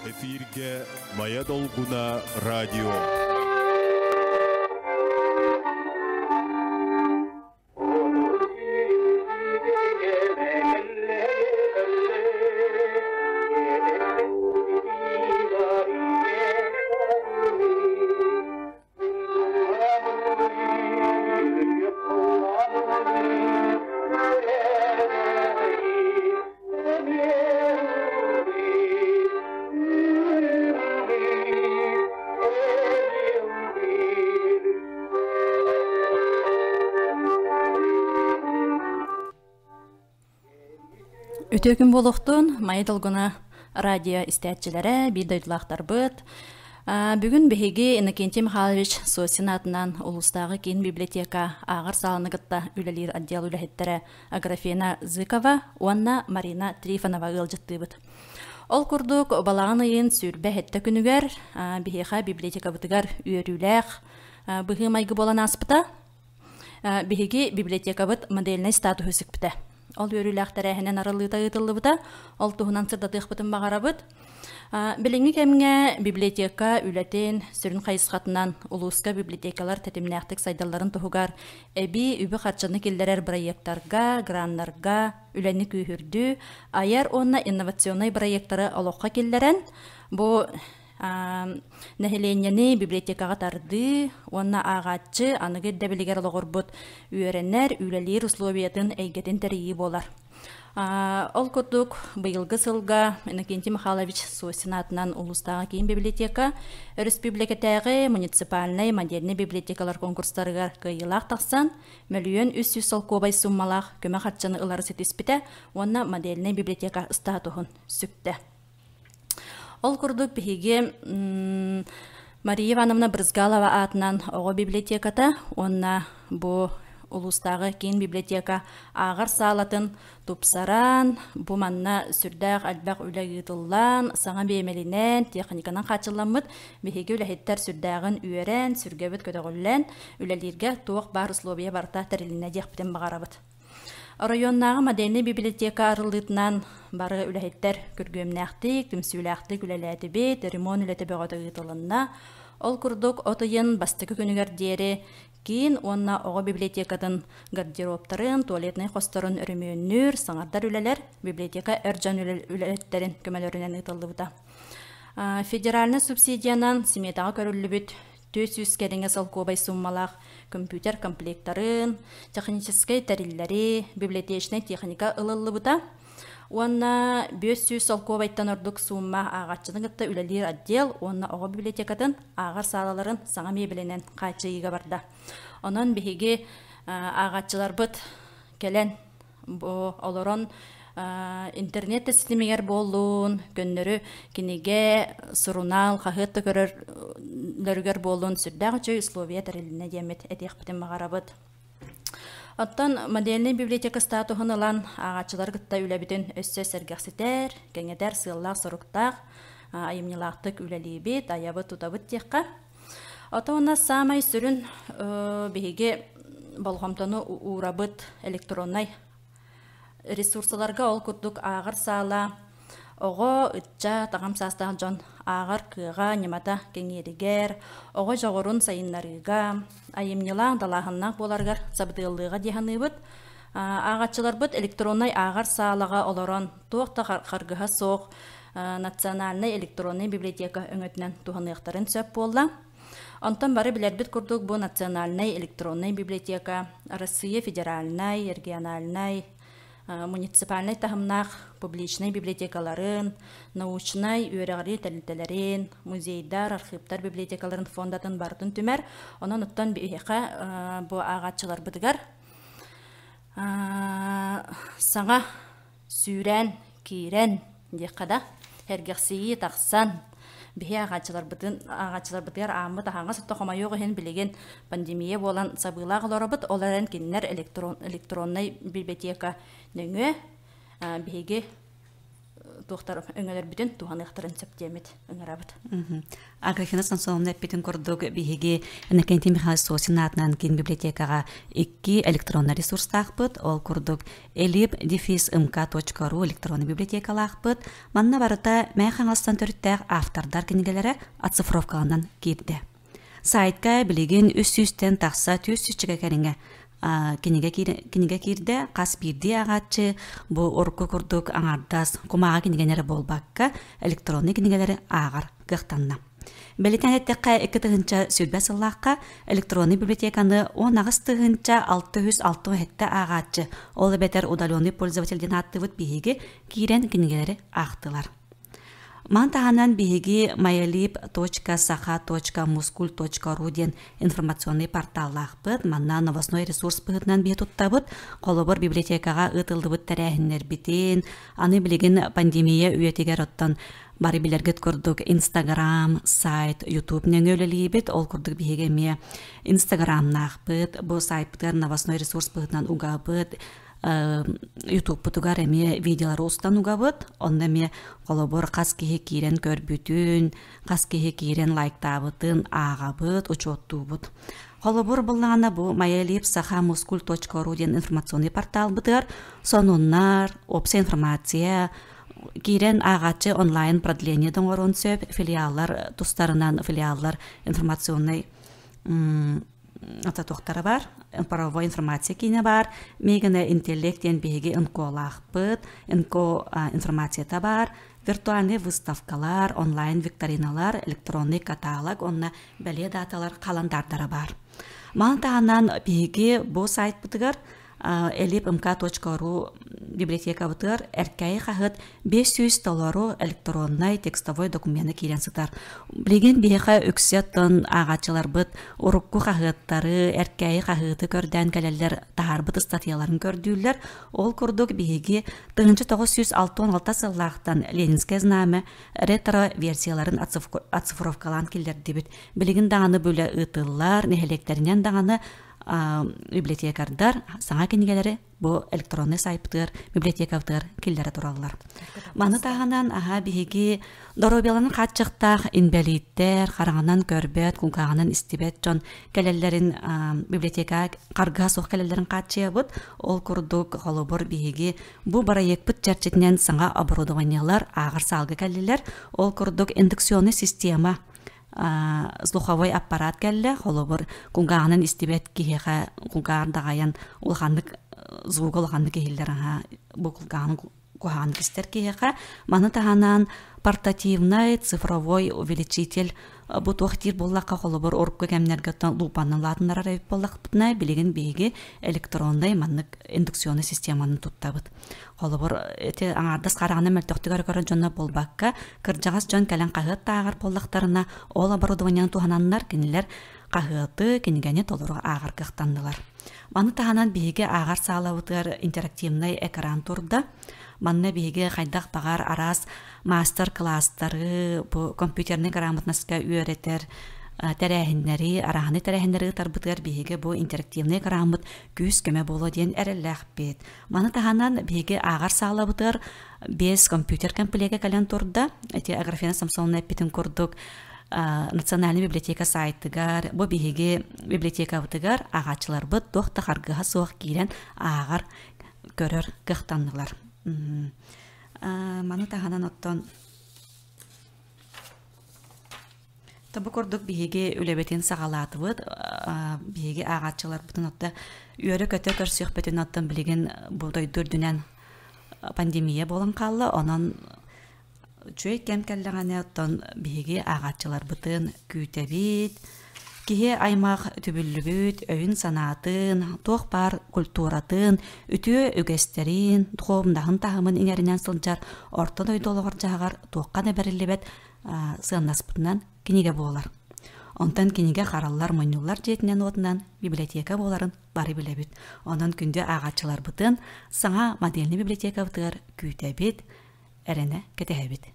Эфиргэ Майа Долгуна радио. Үтүө күн буолуохтун, Майа Долгуна радио истээччилэрэ, биир дойдулаахтарбыт. Бүгүн биһиги Иннокентий Михайлович Сосин аатынан улуустааҕы киин библиотека ааҕар сааланы кытта үлэлиир отдел үлэһиттэрэ Аграфена Зыкова уонна Марина Трифонова ыалдьыттыыбыт. Ол курдук, балаҕан ыйын 27 күнүгэр биһиэхэ библиотекабытыгар үөрүүлээх быһыы-майгы буолан ааспыта. Биһиги библиотекабыт модельнай статуһу сүкпүтэ. Ол үөрүүлээх тэрээһинэн арыллыыта ыытыллыбыта. Ол туһунан сырдатыахпытын баҕарабыт. Билиҥҥи кэмҥэ библиотека үлэтин сүрүн хайысхатынан улууска библиотекалар тэтимнээхтик сайдалларын туһугар эбии үбү-харчыны киллэрэр бырайыактарга, граннарга үлэни күүһүрдүү, айар уонна инновационнай бырайыактары олоххо киллэрэн, бу Нэһилиэнньэни библиотекаҕа тардыы уонна ааҕааччы аныгы ирдэбилигэр олоҕурбут үөрэнэр, үлэлиир условиятын эйгэтин тэрийии буолар. Ол курдук, быйылгы сылга Иннокентий Михайлович Сосин аатынан улуустааҕы киин библиотека өрөспүүбүлүкэтээҕи муниципальнай модельнай библиотекалар конкурстарыгар кыайыылаах тахсан, 1 300 000 солкуобай суммалаах көмө харчыны ылары ситиспитэ уонна модельнай библиотека статуһун сүктэ. Ол курдук биһиги Мария Ивановна Брызгалова аатынан оҕо библиотеката уонна бу улуустааҕы киин библиотека ааҕар саалатын тупсаран, бу манна сүрдээх элбэх үлэ ыытыллан, саҥа биэмэлинэн, техниканан хааччылламмыт биһиги үлэһиттэр сүрдээҕин үөрэн, сүргэбит көтөҕүллэн үлэлииргэ туох баар условия барыта тэрилиннэ диэхпитин баҕарабыт. Оройуоннааҕы модельнай библиотека арыллыытынан бары үлэһиттэр күргүөмнээхтик, түмсүүлээхтик үлэлээтибит, ремонт үлэтэ бөҕөтө ыытылынна. Ол курдук, от ыйын бастакы күнүгэр диэри киин уонна оҕо библиотекатын гардеробтарын, туалетнай хосторун өрөмүөннүүр, саҥардар үлэлэр библиотека эр дьон үлэһиттэрин көмөлөрүнэн ыытыллыбыта. Федеральнай субсидиянан сметаҕа көрүллүбүт 400 кэриҥэ солкуобай сууммалаах компьютер комплектарын, техническэй тэриллэри, библиотечнай техника ылыллыбыта уонна 500 солкуобайтан ордук суумма ааҕааччыны кытта үлэлиир отдел уонна оҕо библиотекатын ааҕар саалаларын саҥа миэбэлинэн хааччыйыыга барда. Онон биһиги ааҕааччыларбыт кэлэн Бу олорон интернет да ситимигэр буоллун, көннөрү кинигэ, сурунаал, хаһыат да көрөрлөрүгэр буоллун сүрдээх үчүгэй условия тэрилиннэ диэммит этиэхпитин баҕарабыт. Оттон модельнай библиотека статуһун ылан ааҕааччылары кытта үлэбитин өссө сэргэхситэр, кэҥэтэр сыаллаах-соруктаах, айымньылаахтык үлэлиибит, айабыт-тутабыт диэххэ. Отонно саамай сүрүн биһиги болҕомтону уурабыт электроннай ресурсаларга ол курдук ааҕар саала оҕо, ыччат, аҕам саастаах дьон ааҕар кыаҕа, ньымата кэҥииригэр, оҕо дьоҕурун сайыннарыыга, айымньылаах, далааһыннаах буоларыгар сабыдыаллыаҕа дии саныыбыт. Ааҕааччыларбыт электроннай ааҕар саалаҕа олорон туох да харгыһа суох Национальнай электроннай библиотека өҥөтүнэн туһаныахтарын сөп буолла. Онтон бары билэрбит курдук бу Национальнай электроннай библиотека Россия федеральнай, региональнай, муниципальнай таһымнаах публичнай библиотекаларын, научнай үөрэҕирии тэрилтэлэрин, музейдар, архыыптар библиотекаларын фондатын барытын түмэр. Онон оттон биһиэхэ бу ааҕааччыларбытыгар саҥа сүүрэн киирэн диэххэ да, сэргэхсийии тахсан, биһи ааҕааччыларбытын ааҕааччыларбытыгар ааммыт аһаҥас отто хомойуох иһин билигин пандемия буолан сабыылаах олоробут, ол эрэн кинилэр электрон электроннай библиотека нөҥүө биһиги туохтар өҥөлөрбүтүн туһаныахтарын сөп диэммит ыҥырабыт. Аграфена Самсоновна эппитин курдук биһиги Иннокентий Михайлович Сосин аатынан киин библиотекаҕа икки электроннай ресурстаахпыт. Ол курдук elip дефис mk.ru электронный библиотекалаахпыт. Манна барыта Мэҥэ Хаҥаластан төрүттээх автордар кинигэлэрэ оцифровкаланан киирдэ. Сайтка билигин үс сүүстэн тахса түс сүүсчэкэ кэриҥэ кинигэ кинигэ киирдэ. Хас биирдии ааҕааччы бу урукку курдук аҥаардас кумааҕы кинигэни эрэ буолбакка, электроннай кинигэлэри ааҕар кыахтанна. Бэлиэтээн эттэххэ, 2020 сыллаахха электроннай библиотеканы 18 667 ааҕааччы, ол эбэтэр удаленный пользователь диэн ааттыыбыт биһиги, киирэн кинигэлэри аахтылар. Маны таһынан биһиги myalib.saha.muscul.ru диэн информационный порталлаахпыт. Манна новостной ресурс быһыытынан биһи туттабыт. Холобур, библиотекаҕа ыытыллыбыт тэрээһиннэрбитин, аны билигин пандемия үйэтигэр оттон бары билэргит курдук Инстаграм, сайт, Ютуб нөҥүө үлэлиибит. Ол курдук биһиги эмиэ Инстаграмнаахпыт, бу сайтпытыгар новостной ресурс быһыытынан угабыт, Ютубпутугар эмиэ видеолары устан угабыт. Онно эмиэ холобур хас киһи киирэн көрбүтүн, хас киһи киирэн лайктаабытын ааҕабыт, учуоттуубут. Холобур буллаҕына бу myalip.sahamuskul.ru диэн информационный порталбытыгар сонуннар, общая информация, киирэн ааҕааччы онлайн продление да оҥоруон сөп, филиаллар тустарынан филиаллар информационный туохтара баар, правовой информация киинэ баар, Мегана интеллект диэн биһиги НКОлаахпыт, НКО информацията баар, виртуальный выставкалар, онлайн викториналар, электронный каталог, онно бэлиэ даталар халандаардара баар. Маны таһынан биһиги бу сайтпытыгар elipmk.ru библиотекабытыгар Эркээйи хаһыат 500 толору электроннай текстовой документы киирэн сытар. Билигин биһиэхэ үксэ оттон ааҕааччыларбыт урукку хаһыаттары, Эркээйи хаһыаты көрдөөн кэлэллэр, таһаарбыт ыстатыйаларын көрдүүллэр. Ол курдук биһиги 1966 сыллаахтан Ленинское знамя ретро-версияларын оцифровкалаан киллэрдибит. Билигин даҕаны бу үлэ ыытыллар, нэһилиэктэринэн даҕаны библиотекардар саҥа кинигэлэри бу электронный сайтпытыгар, библиотекабытыгар киллэрэ тураллар. Маны таһынан аһа биһиги доруобуйаларын хааччахтаах инбэлииттэр, хараҥанан көрбөт, кулгааҕынан истибэт дьон кэлэллэрин библиотека харгыһа суох кэлэллэрин хааччыйабыт. Ол курдук холобур биһиги бу бырайыакпыт чэрчитинэн саҥа оборудованиелар ааҕар саалга кэллилэр. Ол курдук индукционный система, слуховой аппарат кэллэ. Холобур, кулгааҕынан истибэт киһиэхэ кулгааҕар даҕайан улаханнык звуга улаханнык иһиллэр аһа бу кулгааҕын куһаҕан истэр киһиэхэ. Маны таһынан портативный цифровой увеличитель, бу туох диир буоллахха, холобур, урукку кэмнэргэ лупанан улаатыннарар эбит буоллахпытына, билигин биһиги электронный маннык индукционный системаны туттабыт. Холобур, ити аҥаардас хараҕынан мөлтөхтүк көрөр дьонно буолбакка, кырдьаҕас дьон кэлэн хаһыат тааҕар буоллахтарына, ол оборудованиены туһананнар кинилэр хаһыаты, кинигэни толору ааҕар кыахтаннылар. Маны таһынан биһиги ааҕар саалабытыгар интерактивный экран турда. Манна биһиги хайдах баҕар араас мастер-класстары, бу компьютерный грамотностька үөрэтэр тэрээһиннэри, арааһынай тэрээһиннэри ыытарбытыгар биһиги бу интерактивный экраммыт күүс-көмө буолуо диэн эрэллээхпит. Маны таһынан биһиги ааҕар саалабытыгар биэс компьютер комплегэ кэлэн турда. Эти Аграфена Самсоновна эппитин курдук Национальный библиотека сайтыгар, бу биһиги библиотекабытыгар ааҕааччыларбыт туох да харгыһа суох киирэн ааҕар, көрөр кыахтаннылар. Маны таһынан оттон Бу курдук биһиги үлэбитин саҕалаатыбыт. Биһиги ааҕааччыларбытын отто үөрэ-көтө көрсүөхпүтүн оттон билигин бу дойду үрдүнэн пандемия буолан хаалла. Онон үчүгэй кэм кэллэҕинэ оттон биһиги ааҕааччыларбытын күүтэбит. Киһи аймах түбүллүбүт өйүн-санаатын, туох баар культуратын, үтүө үгэстэрин, духовнаһын таһымын иҥэринэн сылдьар орто дойду олоҕор-дьаһаҕар туохха да бэриллибэт сыаннаспытынан кинигэ буолар. Онтон кинигэ хараллар, мунньуллар дьиэтинэн-уотунан библиотека буоларын бары билэбит. Онон күндү ааҕааччыларбытын саҥа модельный библиотекабытыгар күүтэбит, эрэнэ кэтэһэбит.